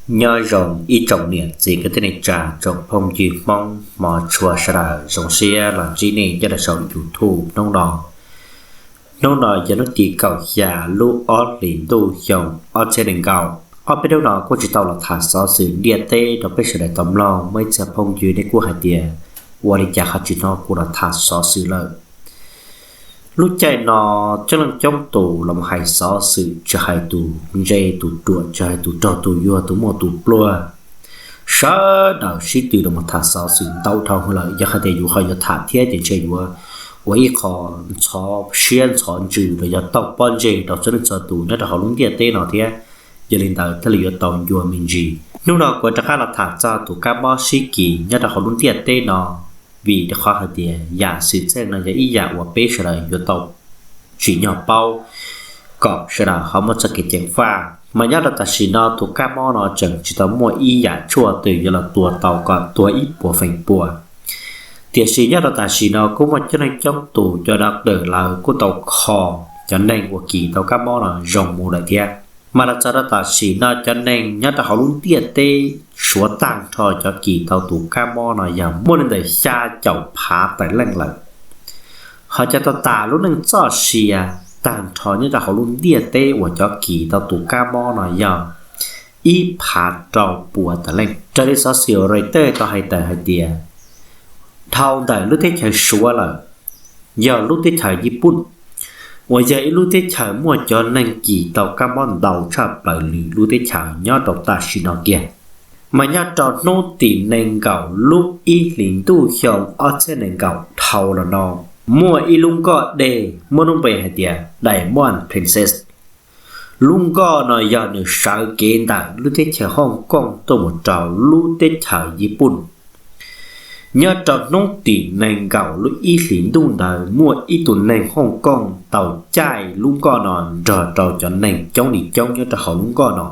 Nyob zoo ib tsoom niam txiv kwv tij neej tsa, tsoom phooj ywg Hmoob hmov tshua sawv daws, zoo siab los ntsib nej nyob rau saum YouTube hnub no. Hnub no yog hnub tim kaum xya lub ob hlis ntuj xyoo ob txhiab nees nkaum. Ob peb hnub no kuj tsis tau los tham xov xwm ntiaj teb rau peb sawv daws tau mloog, muaj ib txhia phooj ywg nej kuj hais tias ua li cas ho tsis hnov kuv los tham xov xwm lawm. Lub caij no coob leej coob tus los hais xov xwm, tsis hais tus ntse tus ruam, tsis hais tus rog tus yuag, tus muaj tus pluag, sawv daws sib tw los tham xov xwm ntau dhau lawm. Yog hais tias yus ho yuav tham thiab ces ntshe yuav ua ib qho ntxhov siab ntxhov ntsws los yog taug pob ntseg rau txhua leej txhua tus nyob rau hauv lub ntiaj teb no thiab. Yog li ntawd thiaj li yuav tau ncua me ntsis. Hnub no kuv rov qab los tham txog tus kab mob sib kis nyob rau hauv lub ntiaj teb no, vim rau qhov hais tias yam xwm txheej no yog ib yam uas peb sawv daws yuav tau tsim nyog paub kom sawv daws ho muaj txoj kev ceev faj. Mas nyob rau tam sim no tus kab mob no tseem tsis tau muaj ib yam tshuaj twg yuav los tua tau kom tuag ib puas feem pua. Tiam sis nyob rau tam sim no kuj muaj coob leej coob tus cov doctor lawv kuj tau kho cov neeg uas kis tau kab mob no zoo mus lawm thiab. Mas los txog rau tam sim no cov neeg nyob rau hauv lub ntiaj teb suav tag nrho cov kis tau tus kab mob no yog muaj li ntawm xya caum phav tawm leej lawm. Ho cov tau tas lub neej txoj sia tag nrho nyob rau hauv lub ntiaj teb uas cov kis tau tus kab mob no yog ib phav rau pua tawm leej. Raws li xov xwm Reuters tau hais tawm hais tias, dhau ntawm lub teb chaws Suav lawm, yog lub teb chaws Yiv Pooj uas yog ib lub teb chaws muaj cov neeg kis tau kab mob ntau tshaj plaws lwm lub teb chaws nyob rau tam sim no kiag. Mas nyob rau hnub tim nees nkaum lub ib hlis ntuj xyoo ob txhiab nees nkaum dhau los no, muaj ib lub nkoj dej muaj lub npe hais tias Diamond Princess. Lub nkoj no yog nws sawv kev ntawm lub teb chaws Hong Kong tuaj mus rau lub teb chaws Yiv Pooj. Nyob rau hnub tim nees nkaum lub ib hlis ntuj ntawd muaj ib tug neeg Hong Kong tau caij lub nkoj no nrog rau cov neeg coob li coob nyob rau hauv lub nkoj no,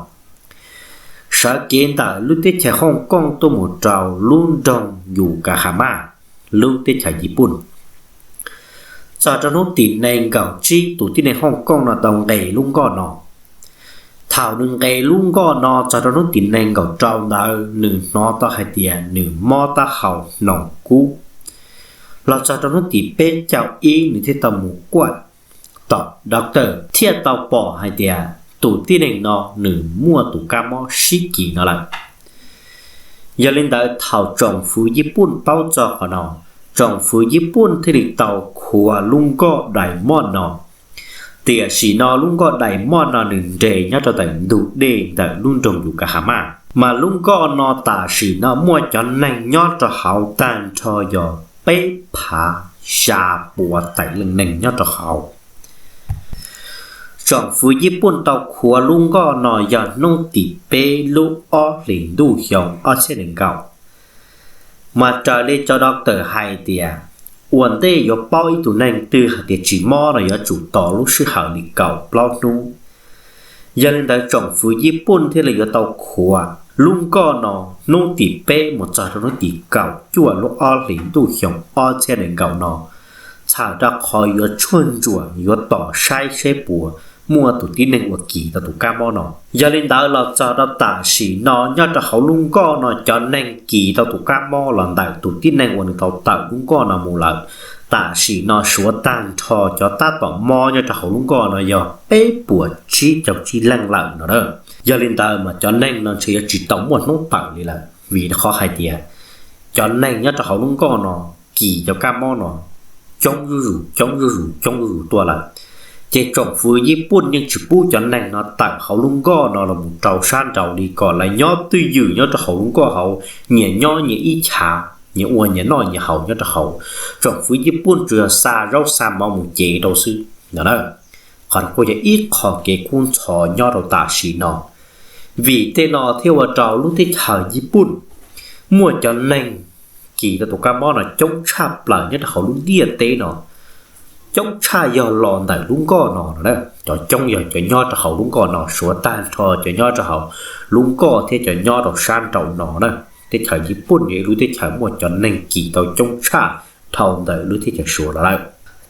sawv kev ntawm lub teb chaws Hong Kong tuaj mus rau lub nroog Yus Kas Has Mas, lub teb chaws Yiv Pooj. Txog rau hnub tim nees nkaum tsib tus tib neeg Hong Kong no tau nqes lub nkoj no. Thaum nws nqes lub nkoj no txog rau hnub tim nees nkaum rau ntawd nws hnov tau hais tias nws mob taub hau hnoos kub. Los txog rau hnub tim peb caug ib nws thiaj tau mus kuaj tom doctor thiaj tau pom hais tias tus tib neeg no nws muaj tus kab mob sib kis no lawm. Yog li ntawd thaum tsoom fwv Yiv Pooj paub txog qhov no, tsoom fwv Yiv Pooj thiaj li tau khuav lub nkoj Diamond no. Tiam sim no lub nkoj Diamond no nws nres nyob rau ntawm ntug dej ntawm lub nroog Yus Kas Has Mas, mas lub nkoj no tam sim no muaj cov neeg nyob rau hauv tag nrho yog peb phav xya pua tawm leej neeg nyob rau hauv. Tsoom fwv Yiv Pooj tau khuav lub nkoj no yog hnub tim peb lub ob hlis ntuj xyoo ob txhiab nees nkaum. Mas raws li cov doctor hais tias, ua ntej yuav paub ib tug neeg twg hais tias tsis mob no yuav tsum tos lub sij hawm li kaum plaub hnub. Yog li ntawd tsoom fwv Yiv Pooj thiaj li yuav tau khuav lub nkoj no hnub tim peb mus txog rau hnub tim kaum cuaj lub ob hlis ntuj xyoo ob txhiab nees nkaum no, txhawm rau qhov yuav tshuaj ntsuam yuav tos saib seb puas muaj tus tib neeg uas kis tau tus kab mob no. Yog li ntawd los txog rau tam sim no nyob rau hauv lub nkoj no cov neeg kis tau tus kab mob los ntawm tus tib neeg uas nws tau tawm lub nkoj no mus lawm, tam sim no suav tag nrho cov tab tom mob nyob rau hauv lub nkoj no yog peb puas tsib caug tsib leej lawm no na. Yog li ntawd mas cov neeg no ntshe yuav tsis tau muaj hnub tawm li lawm, vim qhov hais tias cov neeg nyob rau hauv lub nkoj no kis cov kab mob no coob zuj zus coob zuj zus coob zuj zus tuaj lawm. Ces tsoom fwv Yiv Pooj yeej tsis pub cov neeg no tawm hauv lub nkoj no los mus rau sab nraud li, kom lawv nyob twj ywm nyob rau hauv lub nkoj hauv, nyias nyob nyias ib chav, nyias ua nyias noj nyias haus nyob rau hauv. Tsoom fwv Yiv Pooj tsuas yog xa zaub xa mov mus cev rau xwb no na. Qhov no kuj yog ib qho kev kub ntxhov nyob rau tam sim no. Vim tej no thiaj ua rau lub teb chaws Yiv Pooj muaj cov neeg kis tau tus kab mob no coob tshaj plaws nyob rau hauv lub ntiaj teb no. Coob tshaj yog los ntawm lub nkoj no no na. Cov coob yog cov nyob rau hauv lub nkoj no, suav tag nrho cov nyob rau hauv lub nkoj thiab cov nyob rau sab nraum no na. Teb chaws Yiv Pooj yog ib lub teb chaws muaj cov neeg kis tau coob tshaj dhau ntawm lub teb chaws suav los lawm.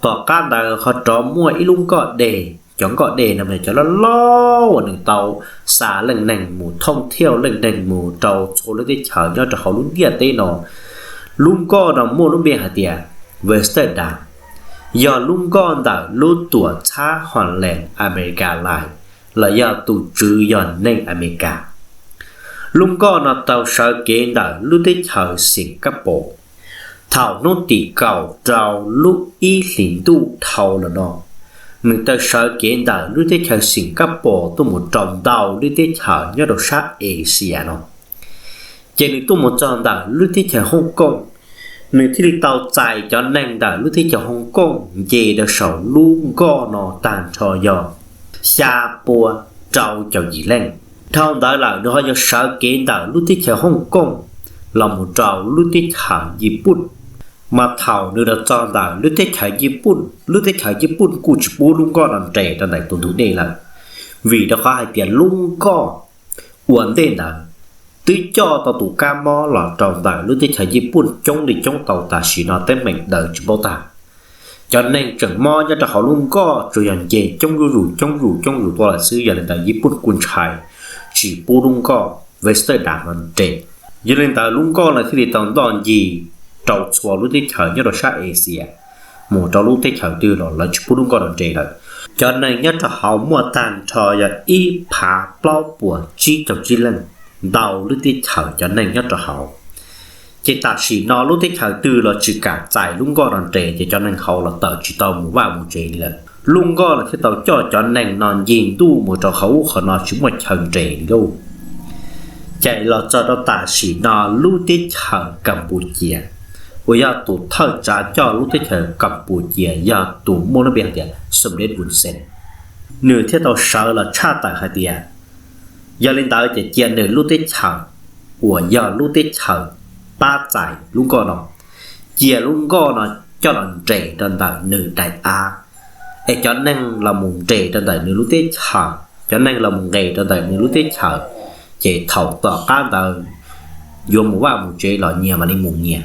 Tom qab ntawd ho rov muaj ib lub nkoj dej cov nkoj dej no mas cov loj loj uas nws tau xa leej neeg mus thooj thiaj leej neeg mus rau txhua lub teb chaws nyob rau hauv lub ntiaj teb no. Lub nkoj no muaj lub npe hais tias Western Dam, yog lub nkoj ntawm lub tuam txhab Holland America Line, los yog tus tswv yog neeg Amelikas. Lub nkoj no tau sawv kev ntawm lub teb chaws Singapore. Thaum hnub tim kaum rau lub ib hlis ntuj dhau los no, nws tau sawv kev ntawm lub teb chaws Singapore tuaj mus rau ntau lub teb chaws nyob rau sab Asia no. Ces nws tuaj mus txog ntawm lub teb chaws Hong Kong, nws thiaj li tau txais cov neeg ntawm lub teb chaws Hong Kong nce rau saum lub nkoj no tag nrho yog xya pua rau caum yim leej. Dhau ntawd lawm nws ho yuav sawv kev ntawm lub teb chaws Hong Kong los mus rau lub teb chaws Yiv Pooj. Mas thaum nws los txog ntawm lub teb chaws Yiv Pooj, lub teb chaws Yiv Pooj kuj tsis pub lub nkoj no nres rau ntawm tus ntug dej lawm, vim rau qhov hais tias lub nkoj ua ntej ntawd twb coj tau tus kab mob los rau ntawm lub teb chaws Yiv Pooj coob li coob tau tam sim no teeb meem daws tsis paub tag. Cov neeg tseem mob nyob rau hauv lub nkoj tsuas yog nce coob zuj zus coob zus coob zus tuaj lawm xwb, yog li ntawd Yiv Pooj kuj ntshai tsis pub lub nkoj Western Dam no nres. Yog li ntawd lub nkoj no thiaj li tau ntoj ncig rau txhua lub teb chaws nyob rau sab Asia, mus rau lub teb chaws twg los lawv tsis pub lub nkoj no nres lawm. Cov neeg nyob rau hauv muaj tag nrho yog ib phav plaub puas tsib caug tsib leej, ntau lub teb chaws cov neeg nyob rau hauv. Ces tam sim no lub teb chaws twg los tsis kam txais lub nkoj no nres ces cov neeg hauv los tawm tsis tau mus vaj mus tsev li lawm. Lub nkoj los thiaj tau coj cov neeg no ncig ntuj mus rau hauv ub qhov no tsis muaj chaw nres li lauj. Ces los txog rau tam sim no lub teb chaws Kampuscia, uas yog tus thawj tsav coj lub teb chaws Kampuscia yog tus muaj lub npe hais tias Samdech Hun Sen, nws thiaj tau sawv los tshaj tawm hais tias, yog li ntawd ces cia nws lub teb chaws uas yog lub teb chaws pab txais lub nkoj no, cia lub nkoj no coj los nres rau ntawm nws daim av, es cov neeg los mus nres rau ntawm nws lub teb chaws, cov neeg los mus nqes rau ntawm nws lub teb chaws, ces thaum tom qab ntawd yuav mus vaj mus tsev los nyias mam li mus nyias.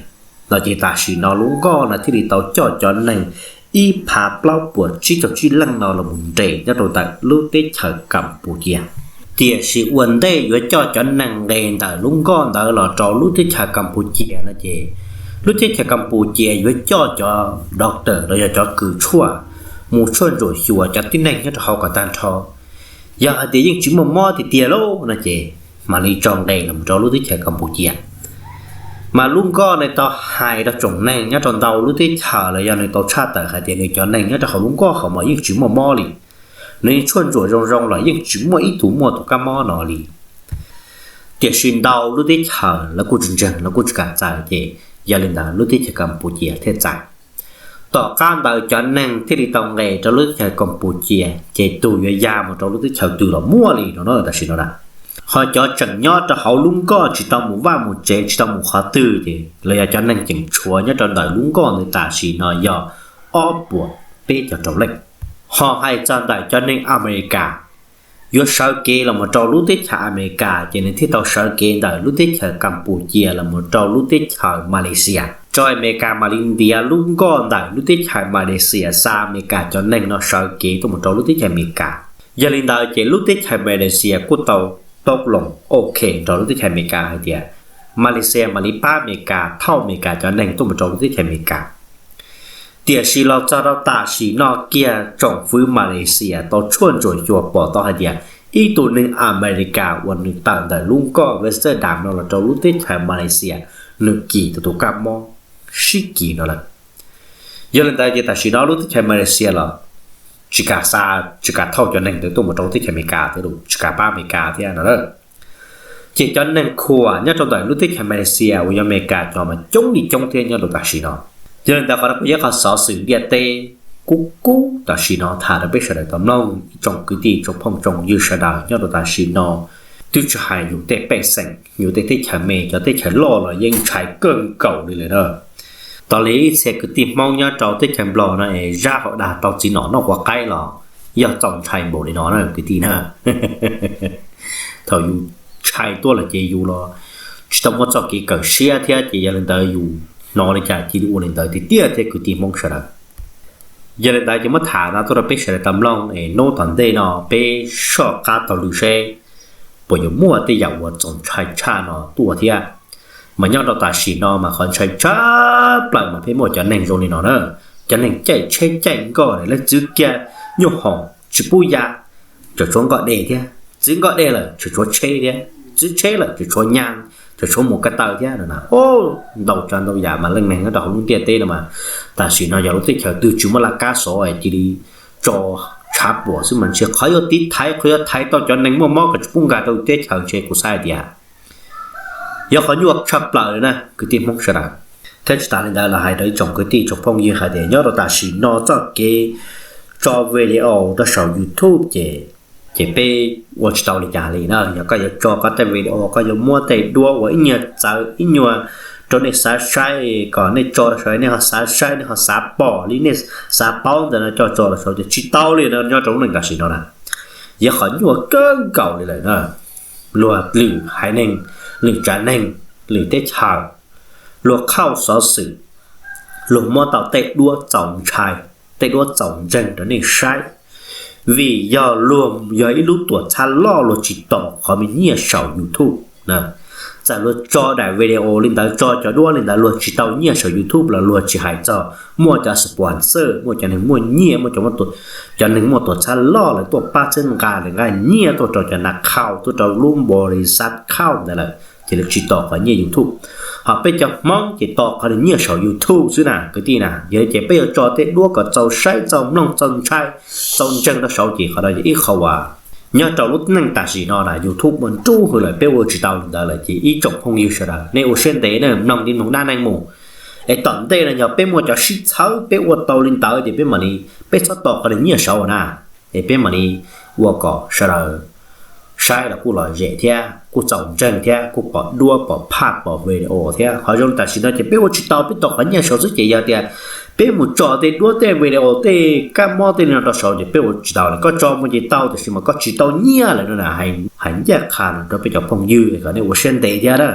No ces tam sim no lub nkoj no thiaj li tau coj cov neeg ib phav plaub puas tsib caug tsib leej no los mus nres nyob rau ntawm lub teb chaws Kampuscia. Tiam sis ua ntej yuav coj cov neeg nqes ntawm lub nkoj ntawd los rau lub teb chaws Kampuscia no ces lub teb chaws Kampuscia yuav coj cov doctor los yog cov kws tshuaj mus tshuaj ntsuam xyuas cov tib neeg nyob rau hauv kom tag nrho. Yog hais tias yeej tsis muaj mob tiag tiag lauj no ces mam li tso nqes los rau lub teb chaws Kampuscia. Mas lub nkoj no tau hais rau tsoom neeg nyob rau ntau lub teb chaws los yog nws tau tshaj tawm hais tias nws cov neeg nyob rau hauv lub nkoj hauv mas yeej tsis muaj mob li, nws yeej tshuaj ntsuam zoo zoo los yeej tsis muaj ib tug muaj tus kab mob no li. Tiam sis ntau lub teb chaws lawv kuj tsis ntseeg, lawv kuj tsis kam txais ces yog li ntawd lub teb chaws Kampuscia thiaj txais. Tom qab ntawd cov neeg thiaj li tau nqes rau lub teb chaws Kampuscia ces tus yuav ya mus rau lub teb chaws twg los muaj li no na tam sim no na. Ho cov tseem nyob rau hauv lub nkoj tsis tau mus vaj mus tsev tsis tau mus qhov twg ces los yog cov neeg tseem tshuav nyob rau ntawm lub nkoj ntawd tam sim no yog ob puas peb caug rau leej. Ho hais txog ntawm cov neeg Amelikas yuav sawv kev los mus rau lub teb chaws Amelikas ces nws thiaj tau sawv kev ntawm lub teb chaws Kampuscia los mus rau lub teb chaws Malaysia. Tso Amelikas mam li ntiav lub nkoj ntawm lub teb chaws Malaysia xa Amelikas cov neeg no sawv kev tuaj mus rau lub teb chaws Amelikas. Yog li ntawd ces lub teb chaws Malaysia kuj tau tau loos ok nrog lub teb chaws Amelikas hais tias Malaysia mam li pab Amelikas thauj Amelikas cov neeg tuaj mus rau lub teb chaws Amelikas. Tiam sis los txog rau tam sim no kiag tsoom fwv Malaysia tau tshuaj ntsuam xyuas pom tau hais tias ib tug neeg Amelikas uas nws tawm ntawm lub nkoj Western Dam no los rau lub teb chaws Malaysia, nws kis tau tus kab mob sib kis no lawm. Yog li ntawd ces tam sim no lub teb chaws Malaysia los tsis kam xa, tsis kam thauj cov neeg ntawd tuaj mus rau teb chaws Amelikas thiab, tsis kam pab Amelikas thiab no na. Ces cov neeg khuam nyob rau ntawm lub teb chaws Malaysia uas yog Amelikas cov mas coob li coob thiab nyob rau tam sim no. Yog li ntawd qhov no kuj yog qhov xov xwm ntiaj teb kub kub tam sim no tham rau peb sawv daws tau mloog, ib tsoom kwv tij tsoom phooj tsoom ywg sawv daws nyob rau tam sim no, twb tsis hais yus tej pej xeem yus tej teb chaws me, cov teb chaws loj los yeej ntshai kawg nkaus li lawm na. Tos li ib txhia kwv tij Hmoob nyob rau teb chaws Nplog no es zaj hauv dag tau txiv nom noj quav qaib los yog txaus ntshai npaum li no na kwv tij na. Thaum yus ntshai tuaj lawm ces yus los tsis tau muaj txoj kev kawm siab thiab ces yog li ntawd yus hnov li cas cia li ua li ntawd tiag tiag thiab kwv tij Hmoob sawv daws. Yog li ntawd ces muab tham no tuaj rau peb sawv daws tau mloog es hnub tom ntej no peb soj qab taug lw seb puas yuav muaj tej yam uas txaus ntshai tshaj no tuaj thiab. Mas nyob rau tam sim no mas qhov ntshai tshaj plaws mas pheej muaj cov neeg zoo li no na, cov neeg caij tsheb caij nkoj, leej txwv kiag nyuj hoom tsis pub ya, tseem tshuav nkoj dej thiab, txwv nkoj dej lawm tseem tshuav tsheb thiab, txwv tsheb lawm tseem tshuav nyaj, tseem tshuav mus ko taw thiab no na. Ntau tsav ntau yam mas leej neeg nyob rau hauv lub ntiaj teb no mas tam sim no yog lub teb chaws twg tsis muaj laj kab xov cia li tso tshav puam xwb mas ntshe qhov yuav tiv thaiv, qhov yuav thaiv tau cov neeg muaj mob kom tsis pub nkag rau teb chaws ntshe kuv xav hais tias yog qhov nyuaj tshaj plaws li na kwv tij Hmoob sawv daws. Thiab tsis tas li ntawd los hais rau ib tsoom kwv tij tsoom phooj ywg hais tias nyob rau tam sim no txoj kev tso video rau saum YouTube ces, ces peb ua tsis tau li cas li na. Yog koj yuav tso koj tej video, koj yuav muab tej duab uas ib nyuag txawv ib nyuag rau nej xav saib kom nej tso rau saum nej ho xav saib, nej ho xav pom li nej xav paub ntawd no coj tso rau saum ces tsis tau li no nyob rau lub neej tam sim no na. Yog qhov nyuaj kawg nkaus li lawm na. Luag lwm haiv neeg, lwm tsav neeg, lwm teb chaws, luag khauj xov xwm, luag muab tau tej duab txaus ntshai, tej duab txaus ntseeg rau nej saib, vim yog luag yog ib lub tuam txhab loj luag tsis tos qhov me nyiaj saum YouTube. Txawm luag tso daim video li ntawd, tso cov duab li ntawd luag tsis tau nyiaj saum YouTube los luag tsis hais txog muaj cov sponsor, muaj cov neeg muaj nyiaj, muaj cov, cov neeg muaj tuam txhab loj lawv tuaj pab txhawb nqa, lawv nqa nyiaj tuaj rau cov nav khauj, tuaj rau lub npau li xav khauj ntawd lawm ces lawv tsis tos qhov nyiaj YouTube. Ho peb cov Hmoob ces tos qhov nyiaj saum YouTube xwb na kwv tij na. Yog li ces peb yuav tso tej duab kom txaus saib, txaus mloog, txaus ntshai, txaus ntseeg rau saud ces qhov no yog ib qho uas nyob rau lub neej tam sim no na YouTube ua nruj hwv lawm, peb ua tsis tau li ntawd lawm ces ib tsoom phooj ywg sawv daws nej ua siab ntev na, mloog li mloog dab neeg mus. Es tom ntej no yog peb muaj cov sib txhawb peb ua tau li ntawd ces peb mam li, peb txhob tos qhov nyiaj saud na, es peb mam li ua kom sawv daws saib los kuj lom zem thiab kuj txaus ntseeg thiab kuj pom duab pom phaj pom video thiab. Qhov zoo li tam sim no ces peb ua tsis tau, peb tos qhov nyiaj saud xwb ces yog tias peb mus tso tej duab tej video tej kab mob tej li no rau saud ces peb ua tsis tau lawm. Koj tso mus ces tau tiam sis mas koj tsis tau nyiaj lawm no na, hais ncaj qha no rau peb cov phooj ywg kom nej ua siab ntev thiab na.